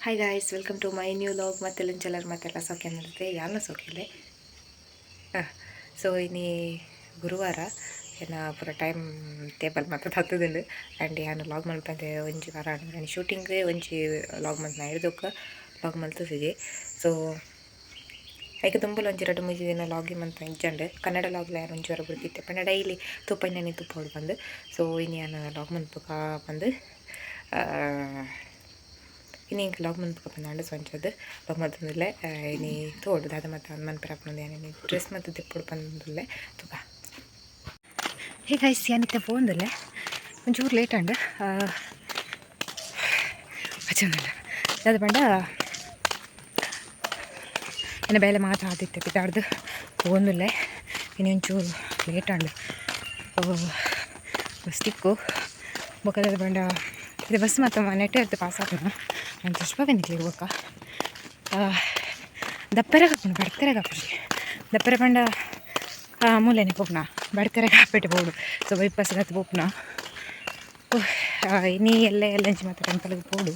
Hi guys, welcome to my new vlog. ಮತ್ತೆಲ್ಲ ಮತ್ತೆಲ್ಲ ಸೌಖ್ಯ ನಡೀತೆ ಯಾರನ್ನ ಸೌಖ್ಯಲೆ. ಸೊ ಇನಿ ಗುರುವಾರ ಏನ ಪೂರ ಟೈಮ್ ಟೇಬಲ್ ಮತ್ತೆ ಹತ್ತದುಂಡು. ಆ್ಯಂಡ್ ಯಾನು ಲಾಗ್ ಮಲ್ಪಂದೆ ಒಂಜಿ ವಾರ ಆಂಡ್ ಶೂಟಿಂಗ್ ಒಂಜಿ ಲಾಗ್ ಮಲ್ತ್ ಹಿಡ್ದೊಕ್ಕ ಲಾಗ್ ಮಲ್ತುಜಿ. ಸೊ ಐಕೆ ದುಂಬುಲ ಒಂಜಿ ರಡ್ಡ್ ಮೂಜಿ ದಿನ ಲಾಗ್ ಮಂತ ಇಜ್ಜಂಡ್ ಕನ್ನಡ ಲಾಗ್ಲ ಯಾನ್ ಒಂಜಿ ವಾರ ಬುಡ್ದಿತ್ತೆ ಪಂಡ ಡೈಲಿ ತೂಪೈನನಿ ತೂಪೊಡು ಪಂದ್. ಸೊ ಇನಿ ಯಾನ್ ಲಾಗ್ ಮನ್ಪುಗ ಪಂದ್ ಇನಿ ಎಂಕ್ ಲಾಗ್ ಮನ್ಪುಗ ಪಂದ್ ಸೊ ಅಂಚಾದ್ ಲಾಗ್ ಮಲ್ತೊಂದುಲ್ಲೆ. ಇನಿ ತೋಡು ದಾದ ಮಾತ ಮನ್ಪೆರೆ ಆಪುಂಡು ಯಾನ್ ಇನಿ ಡ್ರೆಸ್ ಮಾತ ದೆಪ್ಪೊಡು ಪಂದುಲ್ಲೆ ತೂಕ. ಹೇ ಗೈಸ್, ಯಾನ್ ಇತ್ತೆ ಪೋವೊಂದುಲ್ಲೆ, ಒಂಚೂರು ಲೇಟ್ ಆಂಡ್. ಅಚ್ಚಂದಲ್ಲ ದಾದ ಪಂಡ ಎನ್ನ ಬೇಲೆ ಮಾತ ಆದಿತ್ತೆ ಪಿದಾಡ್ದು ಪೋವೊಂದುಲ್ಲೆ. ಇನಿ ಒಂಚೂರು ಲೇಟ್ ಆಂಡ್. ಬಸ್ ತಿಕ್ಕು ಬೊಕ ದಾದ ಪಂಡ ಇದು ಬಸ್ ಮಾತ ನೆಟ್ ಇರ್ದು ಪಾಸ್ ಆಪುನ ಯಾನ್ ತೋಜ್ಪಾವೆ ನಿಕ್ಲೆಗ್. ಬೊಕ ದಪ್ಪೆರೆ ಕಾಪುಂಡು, ಬಡ್ತೆರೆ ಕಾಪುಜಿ. ದಪ್ಪೆರೆ ಪಂಡ ಮೂಲೆನೆ ಪೋಪುನ, ಬಡ್ತೆರೆ ಕಾಪೆಟ್ ಪೋಡು. ಸೊ ಬೈಪಾಸ್ ಗತ್ ಪೋಪುನ. ಇನಿ ಎಲ್ಲೆ ಎಲ್ಲಂಚಿ ಮಾತ ಟೆಂಪಲ್ಗೆ ಪೋಡು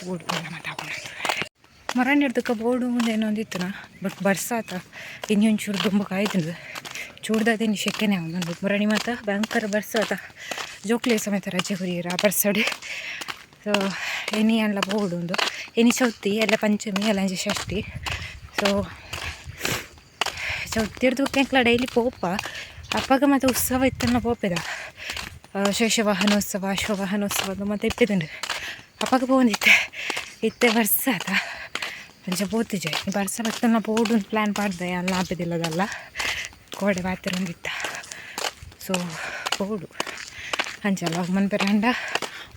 ಪೋಡು ಪಂಡ ಮಾತ ಆಪುಂಡು. ಮೊರಾನಿ ಬೋಡು ಏನೋ ಒಂದಿತ್ತುನ, ಬಟ್ ಬರ್ಸಾತ ಇನಿ ಒಂಚೂರು ದುಂಬು ಕಾಯ್ದುಂಡು ಚೂಡ್ದಾದ ಶೆಕೆನೆ ಆವೊಂದುಂಡು. ಮೊರಾನಿ ಮಾತ ಭಯಂಕರ ಬರ್ಸಾತ, ಜೋಕ್ಲೆ ಸಮೇತ ರಜೆ ಕೊರಿಯೆರ್ ಆ ಬರ್ಸಡ್. ಸೊ ಇನಿ ಆಂಡ್ಲ ಪೋವೊಡು ಉಂದು. ಇನಿ ಚೌತಿ, ಎಲ್ಲೆ ಪಂಚಮಿ, ಎಲ್ಲಂಜಿ ಷಷ್ಠಿ. ಸೊ ಚೌತಿರ್ದು ಎಂಕ್ಲ ಡೈಲಿ ಪೋಪ ಅಪಗ ಮಾತ ಉತ್ಸವ ಇತ್ತನ್ನ ಪೋಪೆದ. ಶೇಷವಾಹನೋತ್ಸವ, ಅಶ್ವವಾಹನೋತ್ಸವ ಮಾತ ಇಪ್ಪೆದುಂಡು, ಅಪಗ ಪೋವೊಂದಿತ್ತೆ. ಇತ್ತೆ ಬರ್ಸಾತ ಅಂಚ ಪೋತಿಜೆ. ಬರ್ಸ ಬತ್ತನ ಪೋಡು ಪ್ಲ್ಯಾನ್ ಪಾಡ್ದೆ ಅಲ್ಲ ಆಪೆದಿಲ್ಲದಲ್ಲ ಕೋಡೆ ಪಾತೆರೊಂದಿತ್ತ. ಸೊ ಪೋಡು ಅಂಚ ಲಾಗ್ ಮನ್ಪೆರೆ ಆಂಡ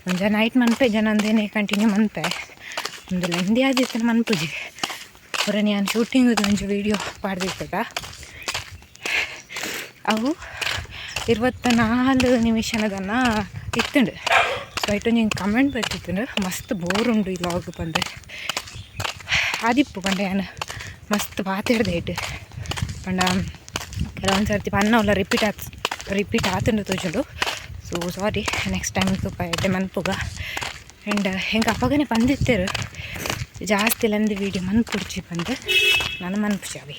ಒಂಜ ನೈಟ್ ಮನ್ಪೆ ಜನ ಅಂದೇನೆ ಕಂಟಿನ್ಯೂ ಮನ್ಪೆ. ಒಂದು ಲೆಂದಿ ಆದಿತ್ತನ ಮನ್ಪುಜಿ. ಪೂರ ಯಾನ್ ಶೂಟಿಂಗ್ ಒಂಜಿ ವೀಡಿಯೋ ಪಾಡ್ದಿತ್ತದ, ಅವು 24 ನಿಮಿಷನದನ್ನ ಇತ್ತುಂಡು. ಸೊ ಐಟ್ ಒಂಜಿ ಕಮೆಂಟ್ ಬತ್ತಿತ್ತುಂಡು, ಮಸ್ತ್ ಬೋರ್ ಉಂಡು ಈ ಲಾಗ್ ಪಂದ್. ಆದಿಪ್ಪು ಪಂಡ ಯಾನ್ ಮಸ್ತ್ ಪಾತೆರ್ದೆ ಐಟ್ ಪಂಡ ಕೆಲವೊಂದು ಸರ್ತಿ ಪನ್ನವಲ್ಲ ರಿಪೀಟ್ ಆತ್ ರಿಪೀಟ್ ಆತುಂಡು ತೋಜುಂಡು. ಸೊ ಸಾರಿ, ನೆಕ್ಸ್ಟ್ ಟೈಮ್ ತೂಪ ಎಡ್ಡೆ ಮನ್ಪುಗ. ಆ್ಯಂಡ್ ಹೆಂಗೆ ಅಪಗನೆ ಪಂದಿತ್ತೆರ್ ಜಾಸ್ತಿ ಲಂದಿ ವೀಡಿಯೋ ಮನ್ಪುಡ್ಚಿ ಪಂದ್, ನಾನು ಮನ್ಪುಜಿ ಅವಿ.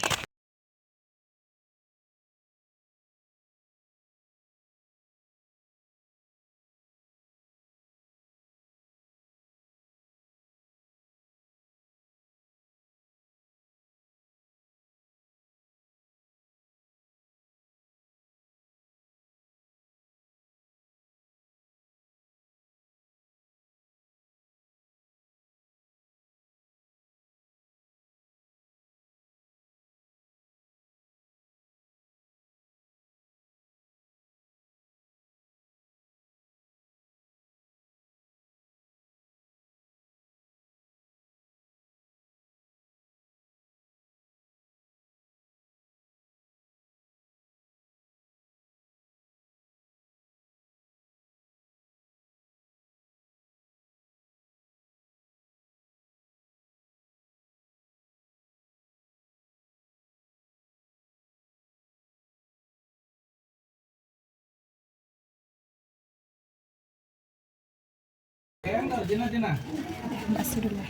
ಬಸ್ಸುಡುಲ್ಲ.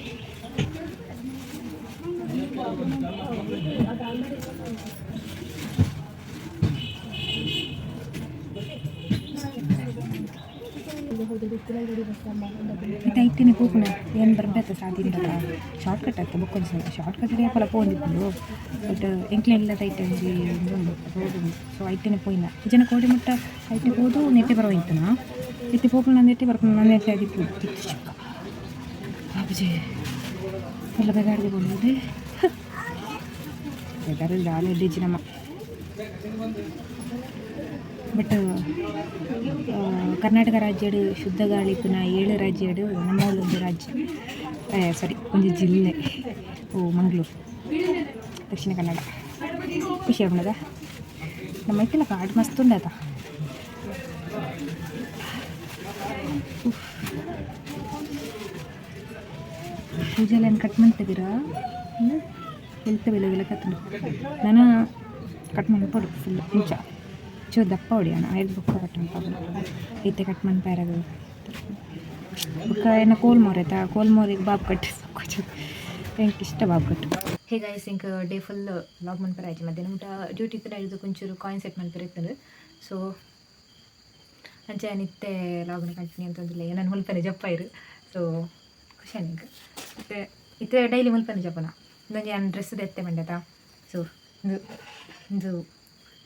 ಇತ್ತೆ ಐತಿನಿ ಪೋಪುನ ಏನು ಬರ್ಬೇಕು ಸಾದಿಂಡಲ ಶಾರ್ಟ್ ಕಟ್ ಆಯ್ತು. ಬೊಕ್ಕ ಒಂಜಿ ಶಾರ್ಟ್ ಕಟ್ ಹಿಡಿಯಪ್ಪಲ ಪೋಂದಿಪ್ಪುಂಡು, ಬಟ್ ಎಂಕ್ಲೆ ಇಲ್ಲದ ಐತೆ ಒಂಜಿ ಉಂಡು ರೋಡ್ ಉಂಡು. ಸೊ ಐತೆನೆ ಪೋಯಿನ ಜನ ಕೋಡೆ ಮುಟ್ಟ ಐತೆ ಪೋದು ನೆಟ್ಟೆ ಬರೋ ಇತ್ತನ. ಇತ್ತೆ ಪೋಪುನ ನೆಟ್ಟೆ ಬರ್ಪುನ ನೆಟ್ಟೆ ಆದಿಪ್ಪು ಇತ್ತು ಚಿಕ್ಕ ಬಾಬುಜಿ ಎಲ್ಲ ಬೆದಾಡ್ದೆ ಬೋಡುದೆ ವೆದರ್ ದಾಲ ಎಡ್ಡಿಜ್ಜಿ ನಮ್ಮ. ಬಟ್ ಕರ್ನಾಟಕ ರಾಜ್ಯಡ್ ಶುದ್ಧ ಗಾಳಿ ಪುನಃ 7 ರಾಜ್ಯಡ್ ನಮ್ಮ ಒಂಜಿ ರಾಜ್ಯ, ಸಾರಿ ಒಂಜಿ ಜಿಲ್ಲೆ. ಓ ಮಂಗಳೂರು, ದಕ್ಷಿಣ ಕನ್ನಡ. ಖುಷಿ ಆಪುಂಡದ ನಮ್ಮ ಇತ್ತಿನ ಕಾಡು ಮಸ್ತ್ ಉಂಡದ. ಪೂಜೆಲ್ಲ ಕಟ್ ಮಾಡ್ತಿದ್ದೀರಾ ಹೆಲ್ತ್ ಬೆಲೆ ಬೆಲೆ ಕತ್ತುಂಡು. ನಾನು ಕಟ್ ಮನ್ಪೊಡು ಫುಲ್ ಇಂಚ ಚೂರು ದಪ್ಪ ಹೊಡಿಯೋಣ ಐದು ಬೊಕ್ಕ ಕಟ್ ಮನ್ಪೊಡು. ಇತ್ತೆ ಕಟ್ ಮನ್ಪೆರಗ ಬೊಕ್ಕ ಎನ್ನ ಕೋಲ್ಮೋರೆ ಆಯ್ತಾ, ಕೋಲ್ಮೋರಿಗೆ ಬಾಬ್ ಕಟ್ ಎಂಕ್ ಇಷ್ಟ ಬಾಬ್ ಕಟ್. ಹೇ ಗೈಸ್, ಇಂಕ್ ಡೇ ಫುಲ್ ಲಾಗ್ ಮನ್ಪರೆ ಆಯ್ತು. ಮಧ್ಯಾಹ್ನ ಮುಟ ಡ್ಯೂಟಿ ಇತ್ತು, ಹಿಡಿದು ಒಂಚೂರು ಕಾಯಿನ್ ಸೆಟ್ ಮನ್ಪರೆ ಇತ್ತು. ಸೊ ಅಂಚೆ ಇತ್ತೆ ಲಾಗ್ನ ಕಂಟಿನ್ಯೂ ಅಂತಂದಿಲ್ಲ, ನಾನು ಮುಲ್ಪನೆ ಜಪ್ಪಾಯಿರು. ಸೊ ಖುಷಿ ಎಂಕ್. ಇತ್ತೆ ಇತ್ತೆ ಡೈಲಿ ಮುಲ್ಪನೆ ಜಪ್ಪನ. ಇಂದೊಂಜಿ ಯಾನ್ ಡ್ರೆಸ್ ದೆತ್ತೆ ಮಂಡೆತ. ಸೊ ಇಂದು ಇಂದು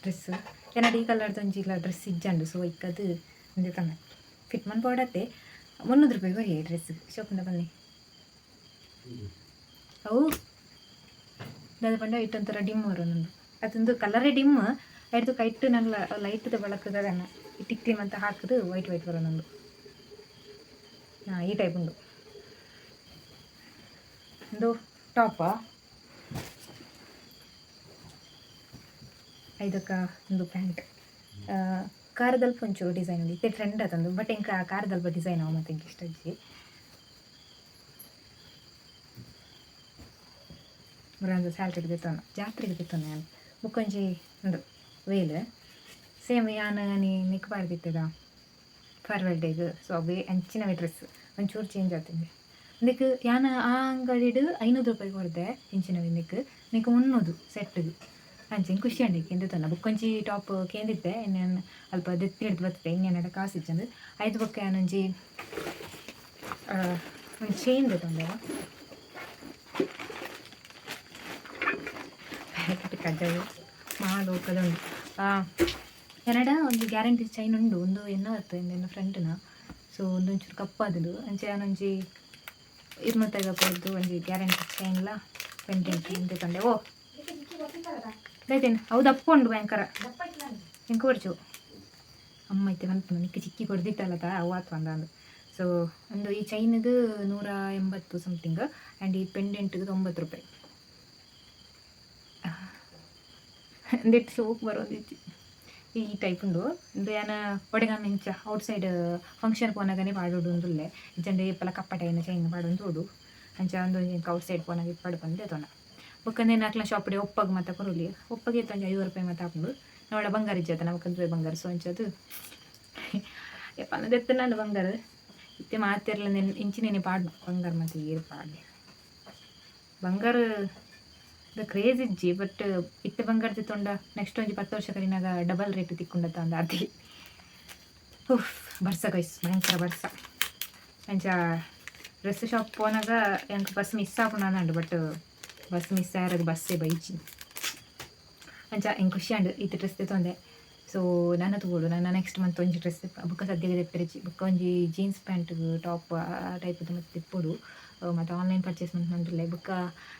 ಡ್ರೆಸ್ ಎನ್ನಡ ಈ ಕಲರ್ದ ಒಂಜಿಲ ಡ್ರೆಸ್ ಇಜ್ಜಂಡು. ಸೊ ಇಕ್ಕದು ಇಂದೆ ತನ್ನ ಫಿಟ್ ಮನ್ಪೋಡತ್ತೆ. 300 ರೂಪಾಯಿ ಕೊರಿ ಡ್ರೆಸ್ ಶಾಪಿಂದ ಬನ್ನಿ. ಅವು ದಾದ ಪಂಡ ಇಟ್ಟೊಂಥರ ಡಿಮ್ ಬರೋನುಂಡು, ಅದೊಂದು ಕಲರೇ ಡಿಮ್. ಐಡ್ದು ಕೈಟ್ ನಲ್ಲ ಲೈಟ್ದ ಬೆಳಕುದನ್ನ ಈ ಟಿಕ್ಲಿ ಅಂತ ಹಾಕಿದು ವೈಟ್ ವೈಟ್ ಬರೋನುಂಡು. ಹಾಂ, ಈ ಟೈಪ್ ಉಂಡು. ಒಂದು ಟಾಪ ಐದಕ್ಕ ಒಂದು ಪ್ಯಾಂಟ್. ಕಾರದಲ್ಪ ಒಂಚೂರು ಡಿಸೈನ್ ಉಂಡು, ಇತ್ತೆ ಟ್ರೆಂಡ್ ಅದೊಂದು. ಬಟ್ ಎಂಕ ಆ ಕಾರದಲ್ಪ ಡಿಸೈನ್ ಅವ ಮತ್ತೆ ಎಂಕ್ ಇಷ್ಟ ಇಜ್ಜಿ. ಒಂದು ಸ್ಯಾಲ್ರಿ ದೆತ್ತೊನ, ಜಾತ್ರೆಗೆ ದೆತ್ತೊನೆ ಯಾನ್. ಬೊಕ್ಕೊಂಜಿ ಉಂದು ವೇಲ್ ಸೇಮ್ ಯಾನ್ ನೀ ನಿಕ್ ಪಾಡ್ದಿತ್ತೆದ ಫಾರ್ವೆಲ್ ಡೇಗ್. ಸೊ ಅವೇ ಅಂಚಿನವೇ ಡ್ರೆಸ್, ಒಂಚೂರು ಚೇಂಜ್ ಆತಂದೆ. ಇಂದಕ್ಕೆ ಯಾನ್ ಆ ಅಂಗಡಿಡ್ 500 ರೂಪಾಯಿ ಕೊರ್ದೆ ಇಂಚಿನವು. ಇಂದಕ್ಕೆ ನಿಕ್ 300 ಸೆಟ್ಗೆ. ಅಂಚೆ ಖುಷಿ ಆಂಡ್ ಎಂತ ತನ್ನ. ಬೊಕ್ಕೊಂಜಿ ಟಾಪ್ ಕೇಂದಿತ್ತೆ, ಇನ್ನೇನು ಅಲ್ಪ ದೆತ್ತಿ ಹಿಡ್ದು ಬರ್ತದೆ, ಇನ್ನೇನಾಡ ಕಾಸು ಇಜ್ಜಂದು. ಐದು ಬೊಕ್ಕ ಯಾನೊಂಜಿ ಒಂಜಿ ಚೈನ್ ದೆತ್ತೊಂಡೆ. ಪ್ಯಾಕೆಟ್ ಕಜ್ಜಾಯ ಮಾ ಲೋಕದ ಉಂಡು. ಎನಡ ಒಂಜಿ ಗ್ಯಾರಂಟಿ ಚೈನ್ ಉಂಡು, ಒಂದು ಎನ್ನ ಅತ್ತು ಎನ್ನ ಫ್ರೆಂಡ್ನ. ಸೊ ಒಂದೊಂಚೂರು ಕಪ್ಪಾದುಂಡು. ಅಂಚೆ ಯಾನೊಂಜಿ 250 ಕೊರ್ದು ಒಂಜಿ ಗ್ಯಾರಂಟಿ ಚೈನ್ಲ ಪೆಂಡೆಂಟ್ ಇಂತೆ ತಂಡೆ. ಓ ದೈತೇನು ಅವು ದಪ್ಪ ಉಂಡು ಭಯಂಕರ. ಎಂಕ್ ಕೊರ್ಚು ಅಮ್ಮ ಇತ್ತೆ ಮನ್ಪುನು ನಿಕ್ಕ ಚಿಕ್ಕಿ ಕೊಡ್ದಿತ್ತಲ್ಲ, ಅವು ಆತು ಅಂದಾಂದು. ಸೊ ಒಂದು ಈ ಚೈನ್ಗೆ 180 ಸಮಥಿಂಗ್ ಆ್ಯಂಡ್ ಈ ಪೆಂಡೆಂಟ್ಗೆ 90 ರೂಪಾಯಿ. ಅಂದೆಟ್ ಸೋಕ್ ಬರೋದಿಜ್ಜಿ. ಈ ಟೈಪ್ ಉಂಡು. ಇಂದು ಯಾನ ಒಡೆಗಾನ ಇಂಚ ಔಟ್ ಸೈಡ್ ಫಂಕ್ಷನ್ ಪೋನಾಗನೆ ಪಾಡೋಡು ಉಂದುಲ್ಲೆ. ಇಜ್ಜಂಡೆ ಏಪಲ ಕಪ್ಪಟೈನ ಚೈನ್ ಪಾಡೊಂದು ತೋಡು. ಅಂಚ ಒಂದು ಔಟ್ ಸೈಡ್ ಪೋನಾಗ ಇಪ್ಪಡು ಪಂದೆ ತೋಣ. ಬೊಕ್ಕಂದೇನು ಅಕ್ಲ ಶಾಪ್ ಒಪ್ಪಗ್ ಮತ್ತೆ ಕೊರೊಲಿ. ಒಪ್ಪಗೆ ಇತ್ತು 50 ರೂಪಾಯಿ ಮತ್ತೆ ಆಪುಂಡು. ನೋಡ ಬಂಗಾರ ಇಜ್ಜತ ನಮಕ್ ಬಂಗಾರ. ಸೊ ಅಂಚದು ಯಪ್ಪನ ದೆತ್ತನಾಂಡ ಬಂಗಾರ ಇತ್ತೆ ಮಾತೆರ್ಲ ಇಂಚಿನೇನೆ ಪಾಡ್ನು ಬಂಗಾರ. ಮತ್ತೆ ಏರ್ ಪಾಡ್ಲೆ ಬಂಗಾರ ದ ಕ್ರೇಜ್ ಇಜ್ಜಿ. ಬಟ್ ಇತ್ತೆ ಬಂಗಾರ ತೊಂಡ ನೆಕ್ಸ್ಟ್ ಒಂಜಿ 10 ವರ್ಷ ಕರಿನಾಗ ಡಬಲ್ ರೇಟ್ ತಿಕ್ಕೊಂಡತ್ತ ಅಂದ ಅತಿ. ಉಫ್, ಬರ್ಸ ಗೈಸ್, ಭಯಂಕರ ಬರ್ಸ. ಅಂಚ ಡ್ರೆಸ್ ಶಾಪ್ ಪೋನಾಗ ಎಂಕ್ ಬಸ್ ಮಿಸ್ ಆಪುಂಡು, ಬಟ್ ಬಸ್ ಮಿಸ್ ಆಯರಾಗ ಬಸ್ಸೇ ಬೈಜಿ. ಅಂಚ ಎಂಕ್ ಖುಷಿ ಆಂಡ್, ಇತ್ತೆ ಡ್ರೆಸ್ ದೆತ್ತೊಂದೆ. ಸೊ ನನ ತೂವೊಡು, ನನ್ನ ನೆಕ್ಸ್ಟ್ ಮಂತ್ ಒಂಜಿ ಡ್ರೆಸ್ ಬೊಕ್ಕ ಸದ್ಯಗೆ ದೆಪ್ಪೆರೆಜಿ. ಬೊಕ್ಕ ಒಂಜಿ ಜೀನ್ಸ್ ಪ್ಯಾಂಟ್ ಟಾಪ್ ಆ ಟೈಪ್ ಮತ್ತೆ ದೆಪ್ಪೊಡು. ಮತ್ತು ಆನ್ಲೈನ್ ಪರ್ಚೇಸ್ ಮಂತೊಂದುಲ್ಲೆ. ಬೊಕ್ಕ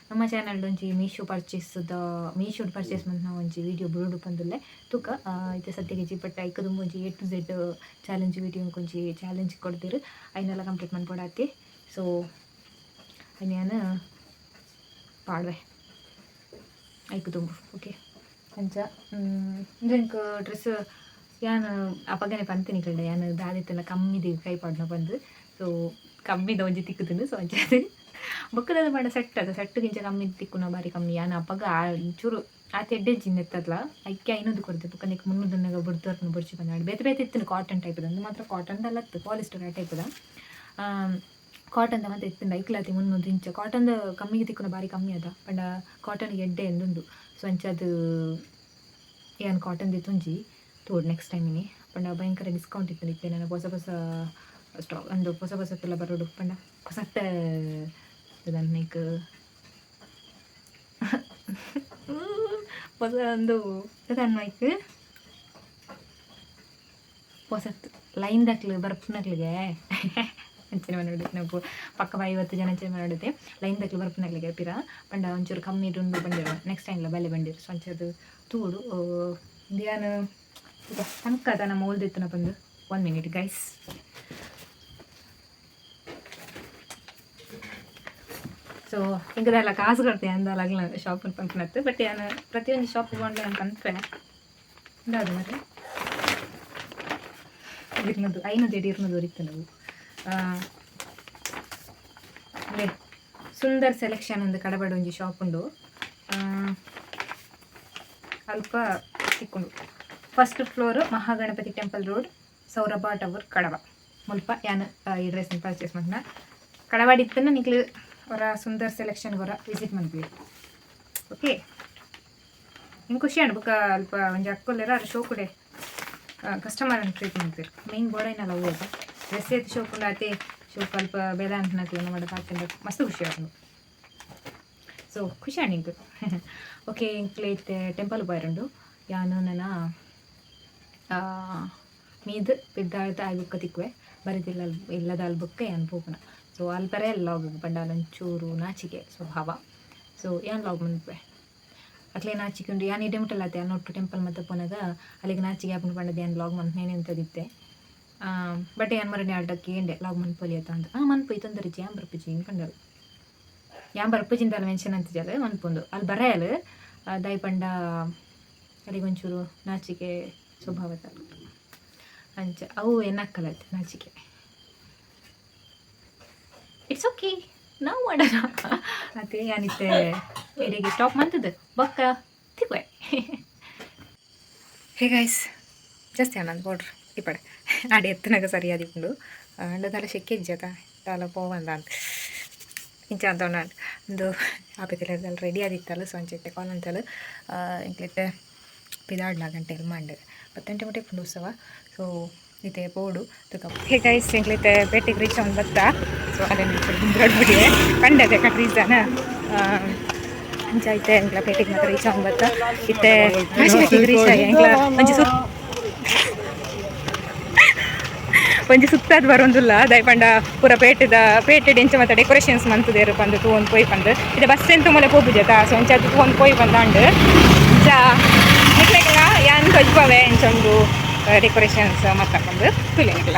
ನಮ್ಮ ಚಾನಲ್ ಒಂಜಿ ಮೀಶೋ ಪರ್ಚೇಸ್ದ, ಮೀಶೋಡ್ ಪರ್ಚೇಸ್ ಮಂತ್ನ ಒಂಜಿ ವೀಡಿಯೋ ಬುಡೋಡು ಪಂದುಲ್ಲೆ, ತೂಕ. ಇತ್ತೆ ಸದ್ಯಗೆ ಇಜ್ಜಿ. ಬಟ್ ಐಕ್ ದುಂಬು ಒಂಜಿ ಎ ಟು ಝೆಡ್ ಚಾಲೆಂಜ್ ವೀಡಿಯೋ ಒಂಜಿ ಚಾಲೆಂಜ್ ಕೊಡ್ತೀರು, ಐನೆಲ್ಲ ಕಂಪ್ಲೀಟ್ ಮನ್ಪೊಡಾತಿ. ಸೊ ಐನ್ ಪಾಡ್ವೆ ಐಕ್ ದುಂಬು. ಓಕೆ, ಅಂಚ ಎಂಕ್ ಡ್ರೆಸ್ ಯಾನ್ ಅಪಗನೆ ಪಂತಿನಿ ಕಂಡೆ, ಯಾನ್ ದಾದಿತ್ತೆಲ್ಲ ಕಮ್ಮಿದ ಕೈ ಪಾಡ್ನ ಬಂದು. ಸೊ ಕಮ್ಮಿದ ಒಂಜಿ ತಿಕ್ಕುದುಂಡು. ಸೊ ಅಂಚ ಬೊಕ್ಕದ ಪಂಡ ಸೆಟ್ ಅದು ಸೆಟ್ಗಿಂಚ ಕಮ್ಮಿ ತಿಕ್ಕುನ ಬಾರಿ ಕಮ್ಮಿ. ಯಾನ್ ಅಪಗ ಚೂರು ಆತ್ ಎಡ್ಡೆ ನೆತ್ತದ್ಲ ಐಕೆ 500 ಕೊಡ್ತೆ. ಬೊಕ್ಕ ನಿಕ್ 300 ಬುಡ್ದು ಬೊಡ್ಚಿ ಬಂದ. ಬೇತೆ ಬೇತೆ ಇತ್ತು, ಕಾಟನ್ ಟೈಪ್ ಅಂದು ಮಾತ್ರ. ಕಾಟನ್ ಅಲ್ಲತ್ತು, ಪಾಲಿಸ್ಟರ್ ಆ ಟೈಪ್ದ. ಕಾಟನ್ದ ಮಾತ್ರ ಇತ್ತುಂಡು, ಐಕ್ಲಾತಿ 300 ಇಂಚ. ಕಾಟನ್ದ ಕಮ್ಮಿಗೆ ತಿಕ್ಕುನ ಬಾರಿ ಕಮ್ಮಿ ಅದ ಪಂಡ ಕಾಟನ್ ಎಡ್ಡೆ ಎಂದುಂಡು. ಸೊ ಅಂಚ ಅದು ಯಾನ್ ಕಾಟನ್ ದೆತ್ತೊಂಜಿ ತೋಡು ನೆಕ್ಸ್ಟ್ ಟೈಮ್ ಇನಿ. ಪಂಡ ಭಯಂಕರ ಡಿಸ್ಕೌಂಟ್ ಇತ್ತು ಇತ್ತೆ. ನನ್ನ ಹೊಸ ಹೊಸ ಸ್ಟಾಕ್ ಅಂದು ಹೊಸ ಹೊಸತ್ತೆಲ್ಲ ಬರೋಡು. ಪಂಡ ಹೊಸತ್ತ ಲೈಕ್ ಹೊಸ ಒಂದು ಐಕ್ ಹೊಸತ್ತು ಲೈನ್ ದಕ್ಲು ಬರ್ಪುನಕ್ಲಿಗೆ ಅಂಚನೆ ಮನೋಡು. ನಾವು ಪಕ್ಕ 50 ಜನ ಅಂಚನೆ ಮನೋಡುತ್ತೆ. ಲೈನ್ ದಕ್ಲು ಬರ್ಪುನಕ್ಲಿಗೆ ಪಿರ ಪಂಡ ಒಂಚೂರು ಕಮ್ಮಿ ಉಂಡು ಬಂದಿರು, ನೆಕ್ಸ್ಟ್ ಟೈಮ್ಲ ಬಲೆ ಬಂದಿರು. ಸೊ ಅಂಚದು ತೂಡು ಯಾನ್ ತಂಕದ ನಮ್ಮ ಓಲ್ದಿತ್ತನ ಬಂದು. One minute guys. ಸೊ ಎಂಕದಲ್ಲ ಕಾಸು ಕೊಡ್ತೆ ಅಂದಲ್ಲ ಶಾಪ್ ಪನ್ಪುನತ್ತು. ಬಟ್ ಯಾನ್ ಪ್ರತಿಯೊಂದು ಶಾಪ್ ಕೊಂಡ್ಲೆ ನಾನು ಪನ್ಪೆ. ಇಂದಾದು ಮರೆ 200, 500 ಎಡಿ 200 ಒರಿತುಂಡು. ಅದೇ ಸುಂದರ್ ಸೆಲೆಕ್ಷನ್ ಒಂದು ಕಡಬಡ ಒಂಜಿ ಶಾಪ್ ಉಂಡು, ಅಲ್ಪ ತಿಕ್ಕುಂಡು. First floor, Mahaganapati temple road, Saurabha tower, Kadaba. ಮುಲ್ಪ ಯಾನ್ ಈ ಡ್ರೆಸ್ ಪರ್ಚೇಸ್ ಮಲ್ಪುನ ಕಳವಾಡಿ ಇತ್ತನ ನಿಕ್ಲು ಹೊರ ಸುಂದರ್ ಸೆಲೆಕ್ಷನ್ ಹೊರ ವಿಸಿಟ್ ಮನ್ಪಿ. ಓಕೆ, ನಿಂಗೆ ಖುಷಿ ಆಂಡ್. ಬೊಕ ಅಲ್ಪ ಒಂಜಿ ಅಕ್ಕುಲ್ಲೆರ ಅರ್ ಶೋಕುಡೆ ಕಸ್ಟಮರ್ ಟ್ರೀಟ್ ಮಲ್ಪೆರ್. ಮೇನ್ ಬೋಡೈನಲ್ಲ ಅವು ಅಲ್ಪ ಡ್ರೆಸ್ ಏತ್ ಶೋಕುಂಡು ಆತೆ ಶೋಕು ಅಲ್ಪ ಬೇಲೆ ಅಂಟನಕ್ಲೆನ ಮಾಡ ಪಾತೆಂಡ ಮಸ್ತ್ ಖುಷಿ ಆಪುಂಡು. ಸೊ ಖುಷಿ ಆಂಡ್ ಎಂಕ್. ಓಕೆ, ಎಂಕ್ಲೆ ಇತ್ತೆ ಟೆಂಪಲ್ ಪೋಯೆರುಂಡು. ಯಾನು ನನ ಮೀದ್ ಪಿದಾಡ್ದ್ ಆಯಿ ಬೊಕ್ಕ ತಿಕ್ಕುವೆ. ಬರಿದಿಲ್ಲ ಇಲ್ಲದ ಅಲ್ ಬೊಕ್ಕ ಯಾನ್ ಪೋಪುನ. ಸೊ ಅಲ್ಪರೆ ಲಾಗ್ ಪಂಡ ಒಂಚೂರು ನಾಚಿಕೆ ಸ್ವಭಾವ. ಸೊ ಯಾನ್ ಲಾಗ್ ಮನ್ಪುವೆ, ಅಕ್ಲೆ ನಾಚಿಕೆ ಉಂಡು. ಯಾನ್ ಇಡೆ ಮುಟ್ಟಲಾತೆ ಒಟ್ಟು ಟೆಂಪಲ್ ಮತ್ತೆ ಪೋನಾಗ ಅಲ್ಲಿಗೆ ನಾಚಿಕೆ ಆಪುಂಡು ಪಂಡದು ಯಾನ್ ಲಾಗ್ ಮನ್ಪುನೇನೆ ಅಂತದಿತ್ತೆ. ಬಟ್ ಯಾನ್ ಮರನೆ ಆಲ್ಟ ಕೇಂಡೆ, ಲಾಗ್ ಮನ್ಪೊಲಿ ಅತ್ತ ಅಂತ. ಮನ್ಪು, ತೊಂದರೆ ಇಜ್ಜಿ, ಯಾನ್ ಬರ್ಪುಜಿ ಇಂದ್ ಪಂಡಲ್. ಯಾನ್ ಬರ್ಪುಜಿಂದಲ್ಲ ಮೆನ್ಷನ್ ಅಂತಿಜಲ್, ಮನ್ಪುಂದು ಅಲ್ಲಿ ಬರೆಯಲ್. ದಾಯಿ ಪಂಡ ಅಲ್ಲಿಗೆ ಒಂಚೂರು ನಾಚಿಕೆ ಸ್ವಭಾವದ ಅಂಚ. ಅವು ಎನ್ನಕ್ಕಲತ್ ನಾಚಿಕೆ. It's okay, ನಾವು ಮಾಡೋಣ ಅದೇ. ಯಾನಿತ್ತೆ ಇಡೆಗೆ ಸ್ಟಾಪ್ ಮಂತದ್ದು, ಬೊಕ್ಕ ತಿಕ್ವೆ. ಹೇ ಗೈಸ್, ಜಾಸ್ತಿ ಆನಂದ್ ಪೌಡ್ರ್ ಇಪ್ಪಡೆ ಆಡೆ ಎತ್ತನಾಗ ಸರಿಯಾದಿಪ್ಪುಂಡು. ಅಂಡ ದಾಲ ಶೆಕೆ ಇಜ್ಜತ, ದಾಲ ಪೋವಂದ ಅಂತ ಇಂಚ ಅಂತ ಒಂದು ಆಪೆತಿಲ್ಲ. ರೆಡಿ ಆದಿತ್ತಲ್ಲ. ಸೊ ಅಂಚ ಇತ್ತೆ ಕಾಲ್ ಅಂತಲು ಎಂಕ್ಲಿತ್ತೆ ಪಿದಾಡ್ಲ ಗಂಟೆ ಮಂಡ್ 10 ಗಂಟೆ ಮುಟ್ಟ ಇಪ್ಪುಂಡು ಉತ್ಸವ. ಸೊ ಇತ್ತೆ ಪೋಡು ತುಕ. ಹೇ ಗೈಸ್, ಎಂಕ್ಲಿತ್ತೆ ಪೇಟೆಗೆ ರೀಚ್ ಆನ್ ಬತ್ತ. ಸೊ ಅದೇ ಬಿಡಿ ಕಂಡದೆ ಕಟ್ ರೀಸನ್ ಅಂಚ ಐತೆ. ಎಂಕ್ಲ ಪೇಟೆಗೆ ಮಾತ್ರ ರೀಚ್ ಆನ್ ಬತ್ತ. ಇತ್ತೆ ರೀಚ್ ಆಗಿ ಎಂಕ್ಲ ಒಂಜಿ ಸುತ್ತ ಒಂಜಿ ಸುತ್ತಾದ್ ಬರೊಂದುಲ್ಲ. ದಾಯೆ ಪಂಡ ಪೂರ ಪೇಟೆದ ಪೇಟೆಡ್ ಎಂಚ ಮತ್ತೆ ಡೆಕೋರೇಷನ್ಸ್ ಮಂತುದೇರು ಪಂದ್ ತೂವೊಂದು ಪೋಯಿ ಪಂದ್. ಇತ್ತೆ ಬಸ್ ಎಂತ ಮೂಲೆ ಪೋಪುಜತ. ಸೊ ಅಂಚ ತೂವೊಂದು ಪೋಯಿ ಪಂದ್ ಅಂಡ್. ಅಂಚ ನಿಕ್ಲೆಗ್ಲ ಯಾನ್ ತೊಜ್ಪವೆ ಎಂಚ ಉಂಡು ಡೆಕೋರೇಷನ್ಸ್ ಮತ್ತ ಪಂದ್ ತೂಲೆ ನಿಕ್ಲ.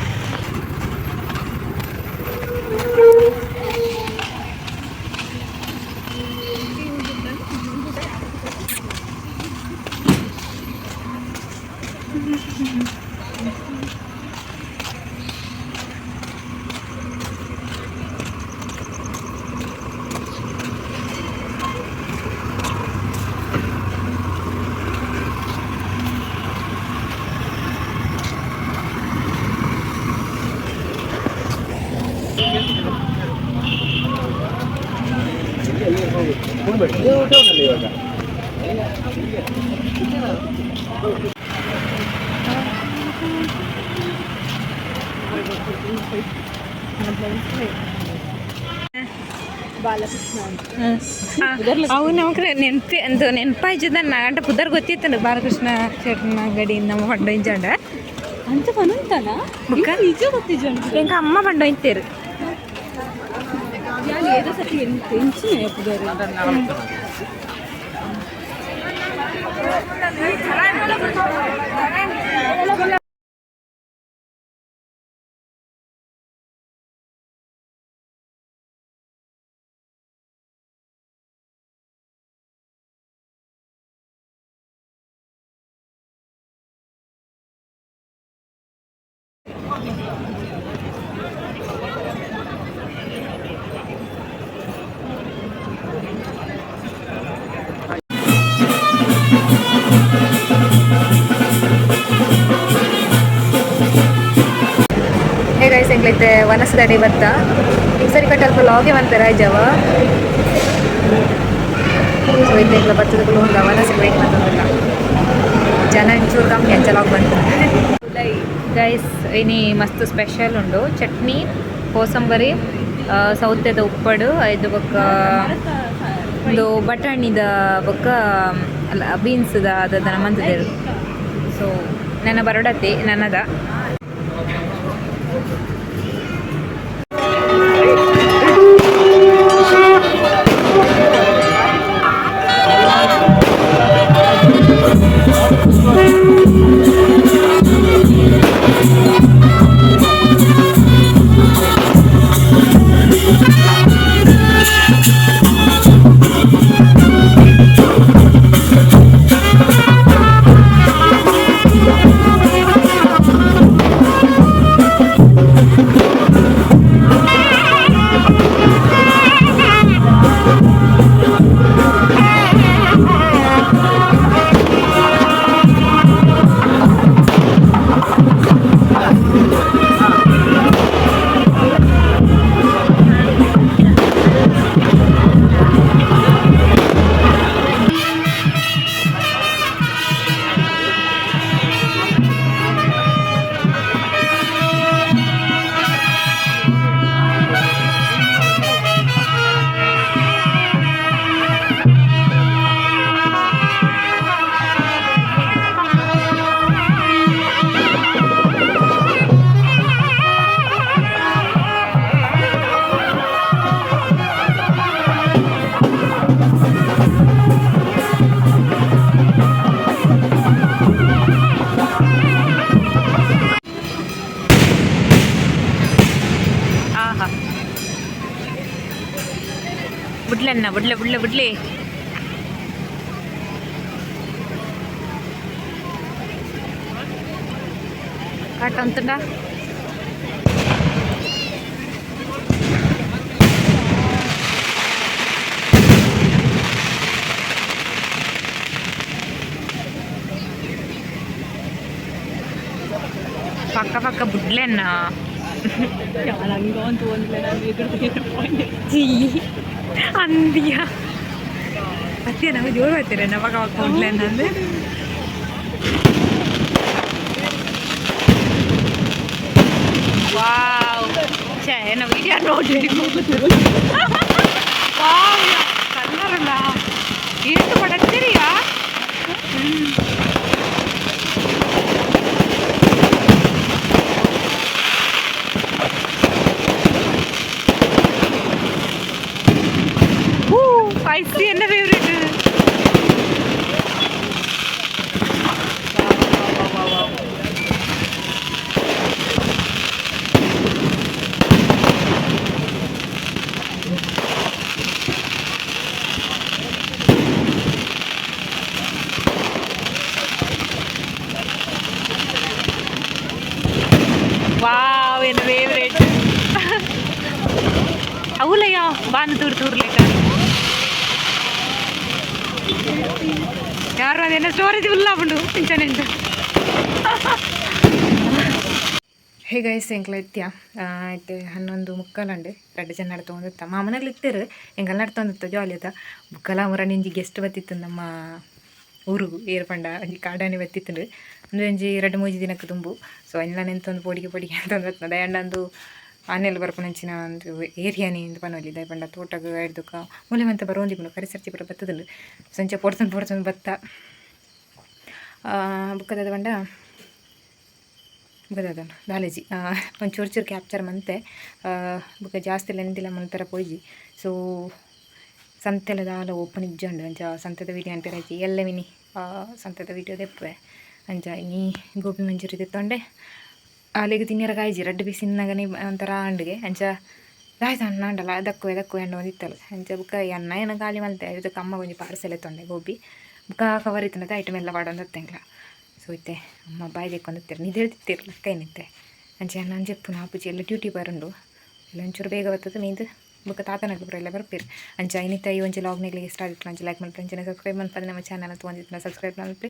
ಅವು ನಮಕ್ ನೆನ್ಪಿ ಅಂದು ನೆನಪಾಯ್ಜದ ಗಂಟ ಪುದರ್ ಗೊತ್ತಿತ್ತು. ಬಾಲಕೃಷ್ಣ ಶೆಟ್ನ ಅಂಗಡಿ ನಮ್ಮ ಪಂಡ ಇಂಜಾಂಡ. ಅಂಚ ಪನೊಂತನ? ಬೊಕ್ಕ? ನಿಜ ಗೊತ್ತಿಜ್ಜ. ಎಂಕ ಅಮ್ಮ ಪಂಡ ಇಂತೇರು. ಯಾನ್ ಏದೋ ಸತಿ ಎಂಚಿನ ಪುದರ್. ಹೇ ಗೈಸ್, ಎಂಕ್ಲೈತೆ ವನಸದಡೆ ಬತ್ತ. ಈಗ ಸರಿ ಕಟ್ಟ ಅಲ್ಪ ಲಾಗೆ ಮನ್ಪೆರ ಆಯ್ಜವ. ಸೊ ಇತ್ತೆ ಎಂಕ್ಲ ಬತ್ತದ ಉಂಡ ವನಸಿಗೆ ವೇಟ್ ಮಂತೊಂದುಲ್ಲ. ಜನ ಒಂಚೂರು ಕಮ್ಮಿ, ಅಂಚ ಲಾಗ್ ಬಂತು. ಗೈಸ್, ಇನಿ ಮಸ್ತ್ ಸ್ಪೆಷಲ್ ಉಂಡು. ಚಟ್ನಿ, ಕೋಸಂಬರಿ, ಸೌತೆದ ಉಪ್ಪಡು, ಐದು ಬೊಕ್ಕ ಒಂದು ಬಟಾಣಿದ ಬೊಕ್ಕ ಅಲ್ಲ ಬೀನ್ಸ್ದ ಅದನ್ನ ಮಂತದೇರು. ಸೊ ನನ್ನ ಬರೋಡತ್ತಿ ನನ್ನದ. ಬುಡ್ಲೆನ್ನ ಬುಡ್ಲೆ ಬುಡ್ಲೆ ಬುಡ್ಲೆ. ಕಾಟ ಅಂತಂಡ. ಪಕ್ಕ ಪಕ್ಕ ಬುಡ್ಲೆನ್ನ. ಜೀ ಅಂದಿಯ ಅತ್ತೆ ನಾವು ಜೋರು ಬರ್ತೀರ ಪಕ್ಕ ಪಕ್ಕ ಬುಡ್ಲೆನ್ನ ಅಂದ್ರೆ. ವಾವ್, ಛೇ, ಏನೋ ವಿಡಿಯೋ ನೋಡಿ. ವಾವ್, ಕಲ್ಲರಲ್ಲ ಏನು ಪಡತ್ತೀರಿಯಾ? ಹೂ, ಸ್ಪೈಸಿ ಎನ್ನ ಫೇವ್ರೇಟ್. ವಾವ್, ಎನ್ನ ಫೇವ್ರೇಟ್. ಅವಲಯ್ಯ ಬಾನು ತೂರು ತೂರ್ಲೇಕ ಯಾರು ಅದೇನೋ ಸ್ಟೋರೇಜ್ ಫುಲ್ ಆಪುಂಡು ಇಂಚನೆಂಟು. ಹೇ ಗೈಸ್, ಎಂಕ್ಲ ಇತ್ಯ ಇತ್ತೆ 11:45 ಅಂಡು. ರಡ್ಡು ಜನ ನಡ್ತೊಂದಿತ್ತ, ಮಾಮನಲ್ಲಿ ಇತ್ತೇರು, ಎಂಕಲ್ ನಡ್ತೊಂದಿತ್ತ ಜಾಲಿ ಅತ್ತ. ಬುಕ್ಕಲ ಮುರ ನಿಂಜಿ ಗೆಸ್ಟ್ ಬತ್ತಿತ್ತು ನಮ್ಮ ಊರುಗು. ಏರ್ ಪಂಡ ಒಂಜಿ ಕಾಡಾನೆ ಬತ್ತಿತ್ತುಂಡು. ಒಂದು ಒಂಜಿ ರಡ್ಡು ಮೂಜಿ ದಿನಕ್ಕೆ ತುಂಬು. ಸೊ ಎಲ್ಲ ನೆಂತೊಂದು ಪೋಡಿಗೆ ಪೋಡಿಗೆ ಅಂತ ಬರ್ತದೆ. ದಯಂಡ ಆನೆಲ್ ಬರ್ಪುನಂಚಿನ ಒಂದು ಏರಿಯಾನಿ ಇಂದು ಪನೊಲಿ. ದಾಯೆ ಪಂಡ ತೋಟಗ್ ಐಡ್ದುಕ ಮೂಲೆ ಮಂತ ಬರೋಂದಿಪ್ಪುಂಡು, ಕರಿಸರ್ಚಿ ಪೂರ ಬತ್ತದುಂಡು. ಸಂಚ ಪೊಡ್ತೊಂದು ಪೊಡ್ತೊಂದು ಬತ್ತ. ಬುಕ್ಕದ ಪಂಡ ಬುಕ್ಕದ ದಾಲೇಜಿ ಒಂದು ಚೂರು ಚೂರು ಕ್ಯಾಪ್ಚರ್ ಮಂತೆ. ಬುಕ್ಕ ಜಾಸ್ತಿ ಲೆಂತಿಲ ಮಲ್ಪೆರ ಪೋಯಿಜಿ. ಸೊ ಸಂತೆಲ ದಾಲ ಓಪನ್ ಇಜ್ಜಂಡು. ಅಂಚ ಸಂತೆದ ವೀಡಿಯೋ ಅನ್ಪೆರಾಯ್ಜಿ. ಎಲ್ಲ ಮಿನಿ ಸಂತೆದ ವೀಡಿಯೋ ದೆಪ್ಪುವೆ. ಅಂಚ ಇನಿ ಗೋಬಿ ಮಂಚೂರಿ ದೆತ್ತೊಂಡೆ. ಅಲೆಗ್ ತಿನ್ಯರ ಕಾಯ್ಜಿ. ರಡ್ಡ್ ಪೀಸ್ ತಿನ್ನಗನೆ ಒಂಥರ ಆಂಡ್ಗೆ. ಅಂಚ ದಾಯ್ತು ಅನ್ನ ಅಂಡಲ ದಕ್ಕುವೆ ದಕ್ಕುವೆ ಅಂಡ ಒಂದಿತ್ತಲ್. ಅಂಚ ಬುಕ್ಕ ಎನ್ನ ಏನ ಖಾಲಿ ಮಲ್ತೆ. ಇದಕ್ಕೆ ಅಮ್ಮ ಒಂಜಿ ಪಾರ್ಸೆಲ್ ಎತ್ತೊಂಡೆ ಗೋಬಿ. ಬುಕ್ಕ ಕವರ್ ಇತ್ತಂಡ ಐಟಮ್ ಎಲ್ಲ ಪಾಡೊಂದು ಎಂಕ್ಲ. ಸೊ ಇತ್ತೆ ಅಮ್ಮ ಬಾಯಿ ದೆಕ್ಕೊಂದಿತ್ತೆರ್, ನಿದ್ರೆ ತಿತ್ತಿರ್ ಲಕ್ಕೈನಿತ್ತೆ. ಅಂಚ ಯಾನ್ ಜೆಪ್ಪುನ ಆಪುಜಿ, ಎಲ್ಲ ಡ್ಯೂಟಿ ಬರುಂಡು. ಎಲ್ಲ ಒಂಚೂರು ಬೇಗ ಬರ್ತದೆ ಮೀಂದು ಬೊಕ್ಕ ತಾತನಕ್ಲು ಪೂರ ಎಲ್ಲ ಬರ್ಪೆರ್. ಅಂಚ ಇನಿತ ಈ ಒಂಜಿ ವ್ಲಾಗ್ ನಿಕ್ಲೆಗ್ ಇಷ್ಟ ಆದಿತ್ತ್ಂಡ ಒಂಜಿ ಲೈಕ್ ಮಲ್ಪುಲೆ, ಅಂಚನೆ ಸಬ್ಸ್ಕ್ರೈಬ್ ಮಲ್ಪಂದೆ ನಮ್ಮ ಚಾನಲ್ ತೂವೊಂದಿತ್ತಿನ ಸಬ್ಸ್ಕ್ರೈಬ್ ಮಲ್ಪುಲೆ.